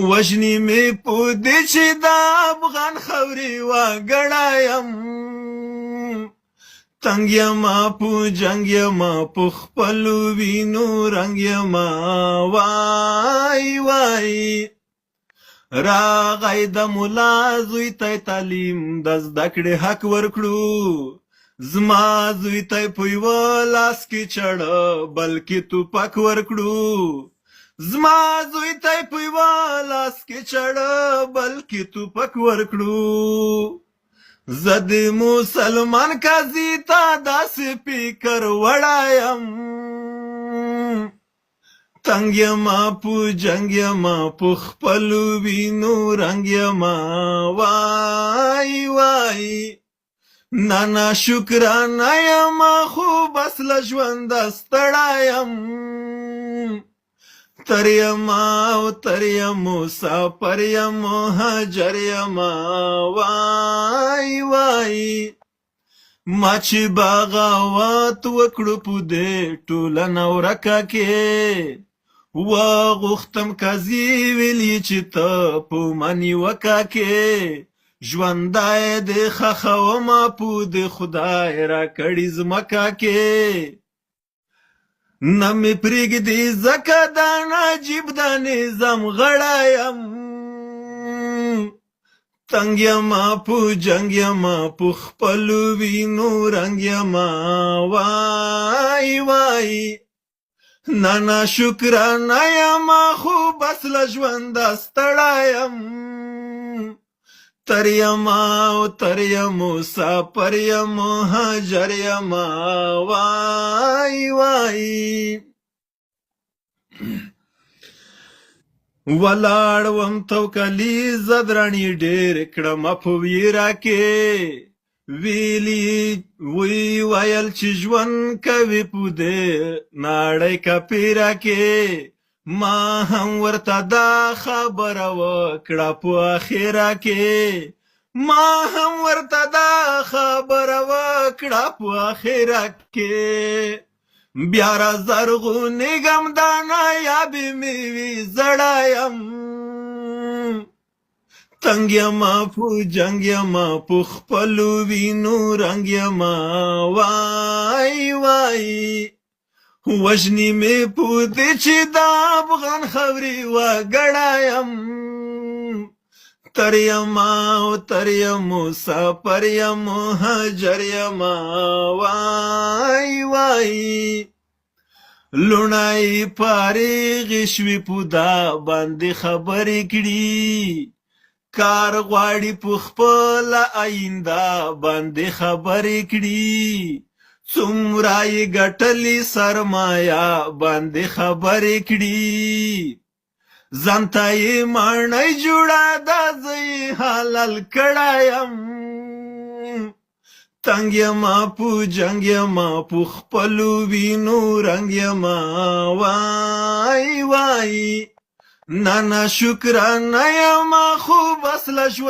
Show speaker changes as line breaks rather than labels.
وژني مې په دې چې د افغان خاورې وګړی یم. تنګ یمه په جنګ یمه په خپلو وینو رنګ یمه، وای وای. راغی د ملا زوی ته تعلیم د زده کړې حق ورکړو، زما زوی ته په یوه لاس کې چړه بلکې توپک ورکړو، زما زوی ته په یوه لاس کې چړه بلکې توپک ورکړو. زه د مسلمان قاضي ته داسې فکر وړی یم، تنګ یمه په جنګ یمه په خپلو وینو رنګ یمه، وای وای. نه نه شکرانه یمه خو بس له ژونده ستړی یم، تر یمه او تر یم مسافر یم مهاجر یمه، وای وای. ما چې بغاوت وکړو په دې ټولنه ورکه کې، وغوښتم قاضي ویلي چې ته په ما نیوکه کې، ژوندی دې ښخومه په دې خدای راکړي ځمکه کې، نه مې پرېږدي ځکه د نجیب د نظام غړی یم. تنګ یمه په جنګ یمه په خپلو وینو رنګ یمه، وای وای. نه نه شکرانه یمه خو بس له ژونده ستړی یم، تر یمه او تر یم مسافر یم مهاجر یمه، وای وای. ولاړ وم توکلي ځدراڼي ډېر کړم په ویره کې، ویلي وی ویل چې ژوند کوي په دې ناړۍ کپیره کې، ما هم ورته دا خبره وکړه په اخره کې، ما هم ورته دا خبره وکړه په اخره کې، بیا را زرغونېږم دا نایابې مېوې زړه یم. تنګ یمه په جنګ یمه په خپلو وینو رنګ یمه، وای وای. وژني مې په دې چې د افغان خاورې وګړی یم، تر یمه او تر یم مسافر یم مهاجر یمه، وای وای. لوڼه یې فارغې شوې په دا باندې خبرې کړي، کار غواړي په خپله آینده باندې خبرې کړي، څومره یې ګټلې سرمایه باندې خبرې کړي، ځان ته یې ماڼۍ جوړه ده زه یې حلال کړی یم. تنګ یمه په جنګ یمه په خپلو وینو رنګ یمه، وای وای. نه نه شکرانه یمه خو بس له ژوند